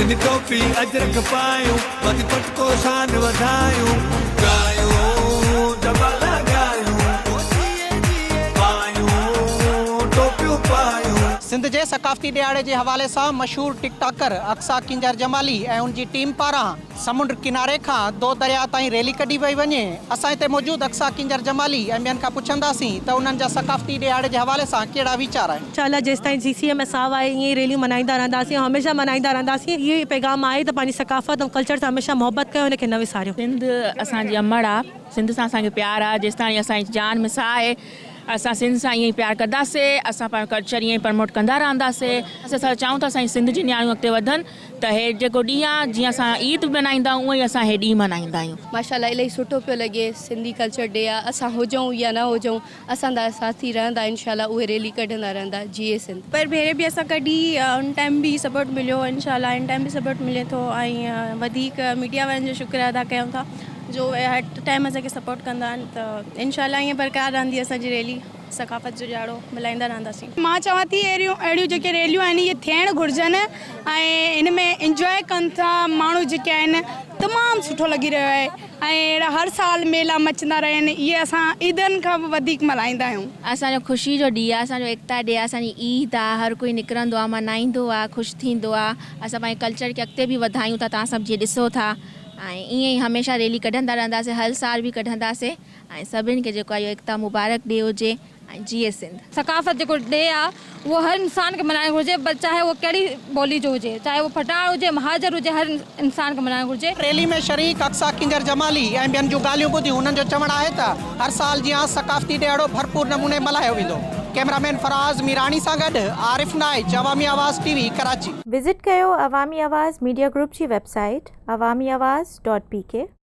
سنڌي ٽوپي اجرڪ پايون، مٿي پٽڪو شان وڌايون، ڳايون جمالا ڳايون، پايون ٽوپيون پايون. سنڌ جي ثقافتي ڏهاڙي جي حوالي سان مشهور ٽڪ ٽاڪر اقصيٰ ڪينجهر جمالي ۽ ان جي ٽيم پاران سمنڊ ڪناري کان دو درياء تائين ريلي ڪڍي پئي وڃي. اسان هتي موجود اقصيٰ ڪينجهر جمالي ۽ ٻين کان پڇنداسين ته انهن جا ثقافتي ڏهاڙي جي حوالي سان ڪهڙا ويچار آهن. انشاء الله جيستائين جي سي ايم ۾ ساهه آهي ائين ئي ريليون ملهائيندا رهنداسين ۽ هميشه ملهائيندا رهنداسين. اهو ئي پيغام آهي ته پنهنجي ثقافت ۽ ڪلچر سان هميشه محبت ڪيو ان کي نه وساريو. سنڌ اسان جي امڙ آ سنڌ سان اسان کي پيار آ جيستائين اسان جي جان ۾ ساهه آهي اسان سنڌ سان ائين ئي پيار ڪنداسي اسان پنهنجو ڪلچر ائين ئي پرموٽ ڪندا رهنداسي اسان چاهيون ٿا اسان جي سنڌ جي نياڻيون اڳتي وڌن ته هي جيڪو ڏينهن آ جيئن اسان عيد ملهائيندا آهيون اونئن ئي اسان هي ڏينهن ملهائيندا آهيون. ماشاءالله الاهي سٺو پيو لڳي سنڌي ڪلچر ڊي آ اسان هجون يا نه هجون اسان دا ساٿي رهندا انشاءالله اهي ريلي ڪڍندا رهندا جيئي سنڌ. پر ڀيري به اسان ڪڍي ان ٽائيم به سپورٽ مليو انشاء الله ان ٽائيم به سپورٽ ملي ٿو ۽ وڌيڪ ميڊيا وارن جو شڪر ادا ڪيون ٿا جو هر ٽائيم اسان کي سپورٽ ڪندا آهن ته انشاء الله ائين برقرار رهندي اسان جي ريلي. ثقافت جو ڏهاڙو ملهائيندا رهنداسين. مان چوان ٿي اهڙيون اهڙيون جيڪي ريليون آهن اهي ٿيڻ گهرجن ۽ ان ۾ انجواء ڪن ٿا ماڻهو جيڪي آهن تمام سٺو لڳي رهيو آهي ۽ اهڙا هر سال ميلا مچندا رهن اهي اسان عيدن کان به وڌيڪ ملهائيندا آهيون. اسان جو خوشي جو ڏينهن آهي اسان جو ايڪتا ڊي آهي اسان جي عيد آهي هر ڪوئي نڪرندو آهي ملهائيندو آهي خوش ٿيندو آهي اسان پنهنجي ڪلچر کي اڳتي به وڌايون ٿا توهان سڀ جيئن ڏسو ٿا ۽ ائين ئي هميشه ريلي ڪڍندا رهنداسين هر سال به ڪڍنداسين ۽ سڀني کي جيڪو آهي اهو ايڪتا مبارڪ ڊي هجي ۽ جيئي سنڌ. ثقافت جيڪو ڊي آ اهو هر انسان کي ملهائڻ گهرجي پر چاهي اهو ڪهڙي ٻولي جو هجي چاهي اهو پٺاڻ هجي مهاجر هجي هر انسان کي ملهائڻ گهرجي. ريلي ۾ شريڪ اقصيٰ ڪينجهر جمالي ۽ ٻين جون ڳالهيون ٻڌيون انهن جو چوڻ آهي ته هر سال جيان ثقافتي ڏهاڙو ڀرپور نموني ملهايو ويندو. ڪئميرا مين فراز ميراڻي سان گڏ عارف نائچ عوامي آواز ٽي وي ڪراچي. وزٽ ڪيو عوامي آواز ميڊيا گروپ جي website Awami Awaz dot P K.